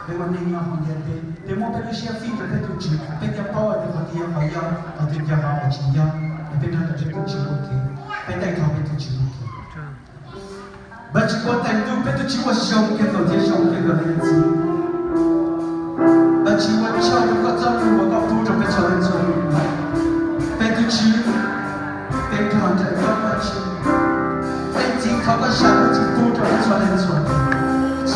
Peb ua neej nyob hauv ntiaj teb, peb muab peb lub siab fij rau peb tus Tswv, peb thiaj paub hais tias qhov twg yog qhov yog, qhov twg yog qhov tsis yog, es peb nrog ntawm peb tus Tswv ua ke, peb taij thov peb tus Tswv ua ke. Vajtswv ua tais ntuj, peb tus Tswv uas zoo kawg nkaus thiab zoo kawg nkaus li leej txiv. Vajtswv, ua tsaug rau koj txoj lus uas koj pub rau peb txhua leej txhua tus. Peb tus Tswv, peb nrog nraim koj Vajtswv. Leej txiv, thov koj zam lub txim pub rau peb txhua leej txhua tus.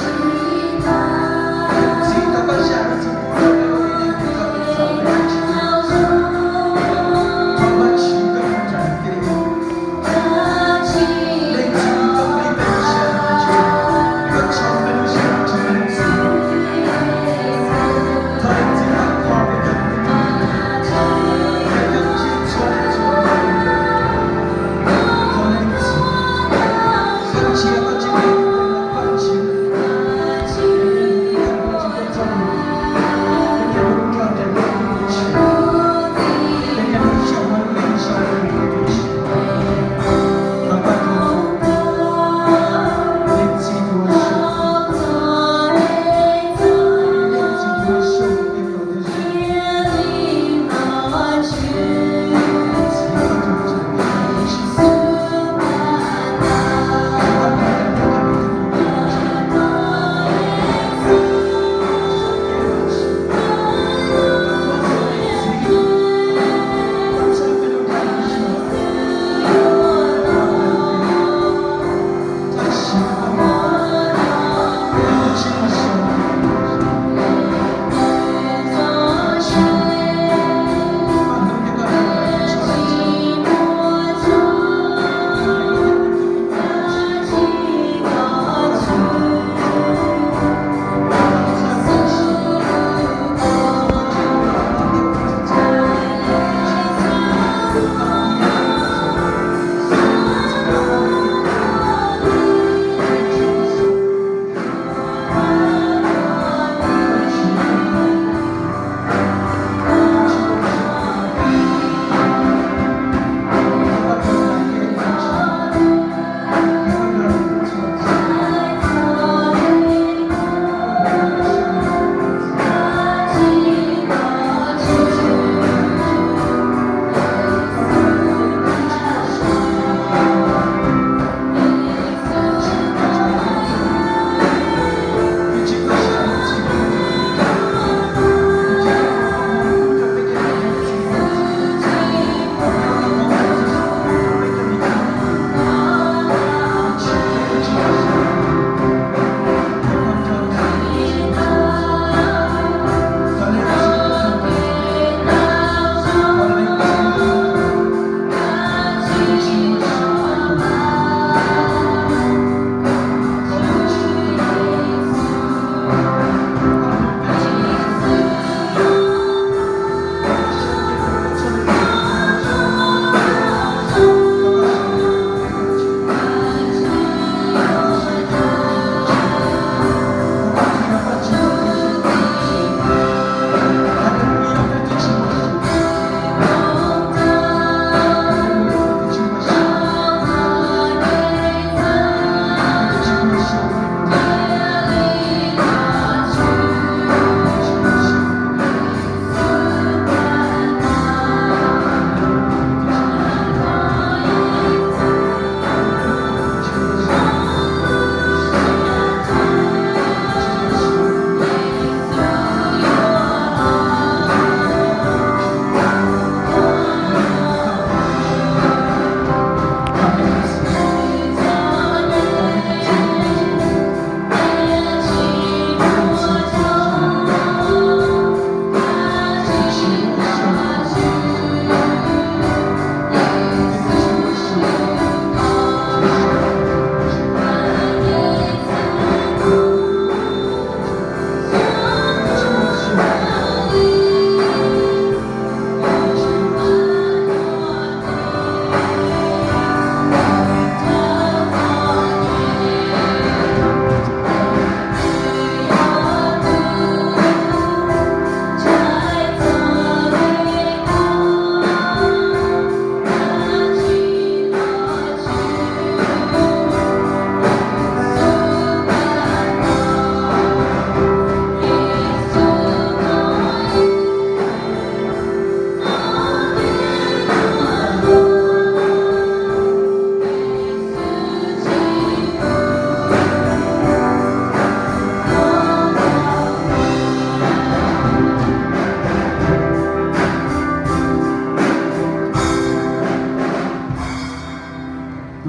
Leej txiv, thov koj zam lub txim pub rau peb ua neej, thov Vajtswv, koj nrog peb. Leej txiv, koj pab peb lub siab, koj tshoov peb lub siab, Leej txiv.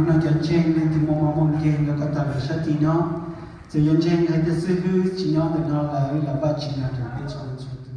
Cov ntseeg leej twg muaj mob muaj nkeeg los koj tawm lawm sab tim no. Txawm yuav ntseeg hais tias xib hwb tsis nyob ntawm no lawm los Vajtswv nrog rau peb txhua leej txhua